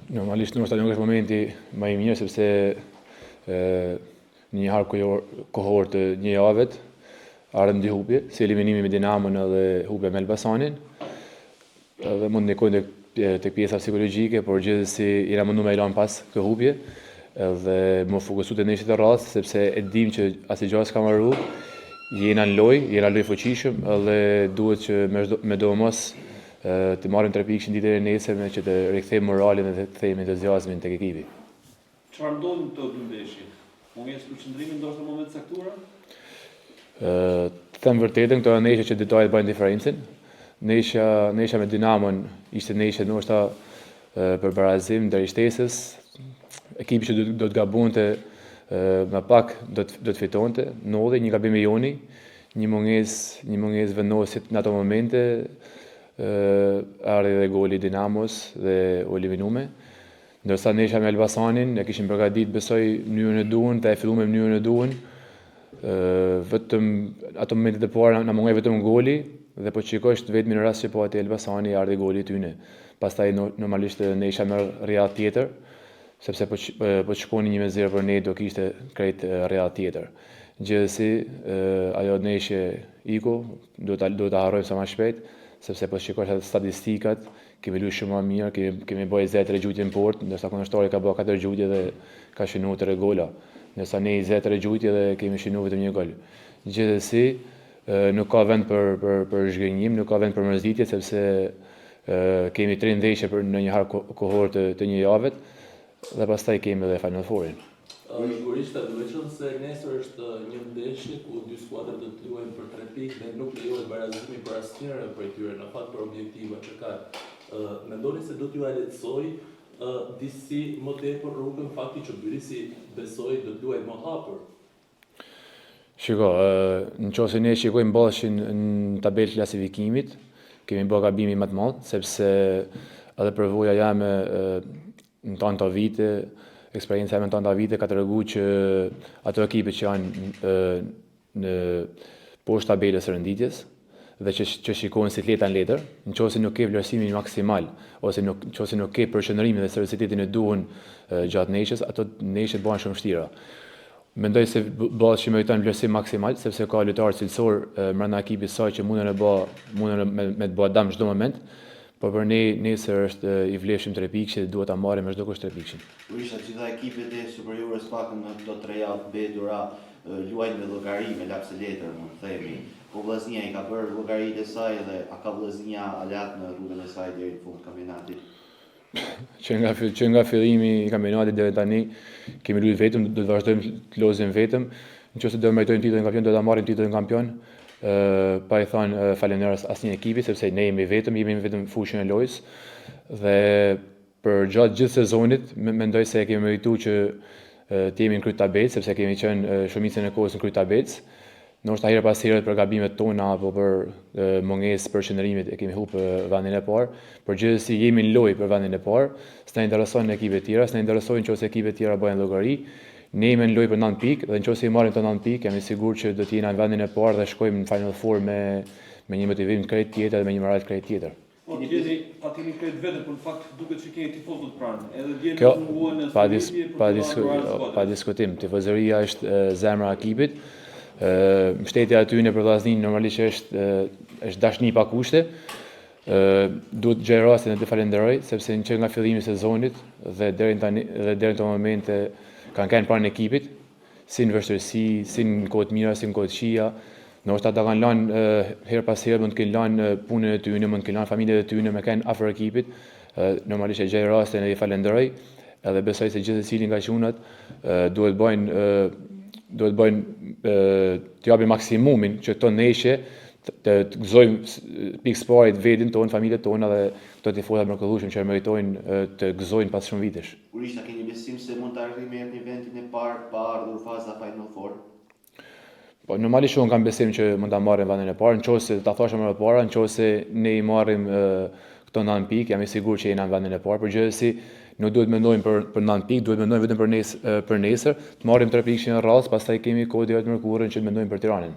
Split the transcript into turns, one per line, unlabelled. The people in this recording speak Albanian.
Normalisht ndoshta nuk është momenti më i mirë sepse ë në një hark kohor të një javet ardhën dy hupje, si eliminimi me Dinamon edhe hupja me Elbasanin. Edhe mund të ndikojnë tek tek pjesa psikologjike, por gjithsesi jena mundu me i lanë pas këto hupje edhe me u fokusu te ndeshjet e radhës sepse e dim që asnjë gjë s'ka mbaru, jena në lojë, jena në lojë fuqishëm edhe duhet që me, me domos të marrim tre pikë ditën e nesërme që të rikthejmë moralin dhe të kthejmë entuziazmin tek ekipi.
Çfarë ndodhi në këto dy ndeshje? Mungesë përqendrimi ndoshta në momente të caktuara?
Të them vërtetën, këto janë ndeshje që detajet bëjnë diferencën. Ndeshja, ndeshja me Dinamon ishte ndeshje ndoshta për barazim deri shtesës. Ekipi që do, do të gabonte më pak do të do të fitonte. Ndodhi një gabim i joni, një mungesë, një mungesë vendosjet në ato momente, erdhi edhe goli i Dinamos dhe u eliminume. Ndërsa ndeshja me Elbasanin e kishim përgatit besoj mënyrën e duhur dhe e filluam me mënyrën e duhur. Vetëm ato momentet e para na mungoi vetëm goli dhe po të shikosh të vetmin rast që pati Elbasani erdhi goli i tyne. Pastaj normalisht ndeshja merr rrjedhë tjetër, sepse po po të shkoni 1-0 për ne do kishte krejt rrjedhë tjetër. Gjithsesi ajo ndeshje iku, duhet ta duhet ta harrojmë sa më shpejt, sepse po të shikosh edhe statistikat, kemi luajtur shumë më mirë, kemi kemi bërë 23 gjujtje në portë, ndërsa kundërshtari ka bërë 4 gjujtje dhe ka shënuar 3 gola. Ndërsa ne 23 gjujtje dhe kemi shënuar vetëm një gol. Gjithsesi, nuk ka vend për për për zhgënjim, nuk ka vend për mërzitje sepse kemi tre ndeshje për në një hark kohor të, të një javet dhe pastaj kemi edhe Final Fourin.
Gurishta, duke qenë se nesër është një ndeshje ku dy skuadrat do të luajnë për tre pikë dhe nuk lejohet barazimi për asnjërën prej tyre, në fakt për objektivat që kanë. Mendoni se do t'jua lehtësojë disi më tepër rrugën fakti që Bylisi besoj do të luajë më hapur?
Shiko, në qoftë se ne shikojmë Ballshin në tabelë klasifikimit, kemi bërë gabimin më të madh, sepse edhe përvoja jame në tanë këto vite, eksperienca jame në tanë këto vite ka tregu që ato ekipe që janë në poshtë tabelës së renditjes dhe që që shikojnë si të lehta në letër, në qoftë se nuk ke vlerësimin maksimal ose nuk në qoftë se nuk ke përqendrimin dhe seriozitetin e duhur gjatë ndeshjes, ato ndeshje bëhen shumë vështira. Mendoj se Ballshi meriton vlerësim maksimal sepse ka lojtarë cilësor brenda ekipit saj që mundën e bë, mundën me, me të bë dam çdo moment, por për ne nesër është i vlefshëm tre pikë që duhet ta marrim me çdo kusht tre pikëshin.
Gurishta, të gjitha ekipet e Superiores paktën në këto tre javë të mbetura luajnë me llogari, me laps e letër, mund të themi. Po Vllaznia i ka bërë llogaritë e saj dhe a ka Vllaznia aleat në rrugën e saj deri në fund të kampionatit?
Që nga që nga fillimi i kampionatit deri tani kemi luajtur vetëm, do të vazhdojmë të lozim vetëm. Nëse do meritojmë titullin kampion, do ta marrim titullin kampion. ë pa i thënë faleminderit asnjë ekipi sepse ne jemi vetëm, jemi vetëm në fushën e lojës dhe Për gjatë gjithë sezonit, mendoj se e kemi meritu që të jemi në krye të tabelës, sepse kemi qenë shumicën e kohës në krye të tabelës. Ndoshta herë pas here për gabimet tona apo për mungesë përqendrimit e kemi hup vendin e parë, por gjithsesi jemi në lojë për vendin e parë. S'na intereson ekipet tjera, s'na interesojnë nëse ekipet tjera bëjnë llogari. Ne jemi në lojë për 9 pikë dhe nëse i marrim këto 9 pikë, jam i sigurt që do të jena në vendin e parë dhe shkojmë në Final Four me me një motivim krejt tjetër dhe me një moral krejt tjetër.
Po të jeni, pa të jeni krejt vetëm, por në fakt duket që keni tifozët pranë. Edhe dje
Kjo,
nuk munguan në
pa, dis,
stërvitje për
pa,
të
disku,
marrë skuadrës.
pa diskutim, tifozëria është e, zemra e ekipit. Ë, Mbështetja e tyre për Vllazninë normalisht që është e, është dashni pa kushte. Ë, duhet gjej rastin e të falenderoj sepse që nga fillimi i sezonit dhe deri në tani dhe deri në këto momente kanë qenë pranë ekipit, si në vështirësi, si në kohë të mira, si në kohë të këqija. Ndoshta ata kanë lanë herë pas here mund të kenë lanë punën e tyre, mund të kenë lanë familjet e tyre, me qenë afër ekipit. Normalisht e gjej rastin e i falenderoj, edhe besoj se gjithsecili nga çunat duhet bëjnë duhet bëjnë të japin maksimumin që këto ndeshje të, të, të gëzojmë pikë së pari vetin tonë, familjet tona dhe këto tifoza të mrekullueshëm që e meritojnë të gëzojnë pas shumë vitesh.
Gurishta, keni besim se mund të arrijë me jepni vendin e parë pa ardhur faza Final Four?
Po normalisht unë kam besim që mund ta marrim vendin e parë, nëse ta thashë më parë, nëse ne i marrim këto 9 pikë, jam i sigurt që jena në vendin e parë, por gjithsesi nuk duhet mendojmë për për 9 pikë, duhet mendojmë vetëm për nes për nesër, të marrim 3 pikë në radhë, pastaj kemi kohë deri të mërkurën që të mendojmë për Tiranën.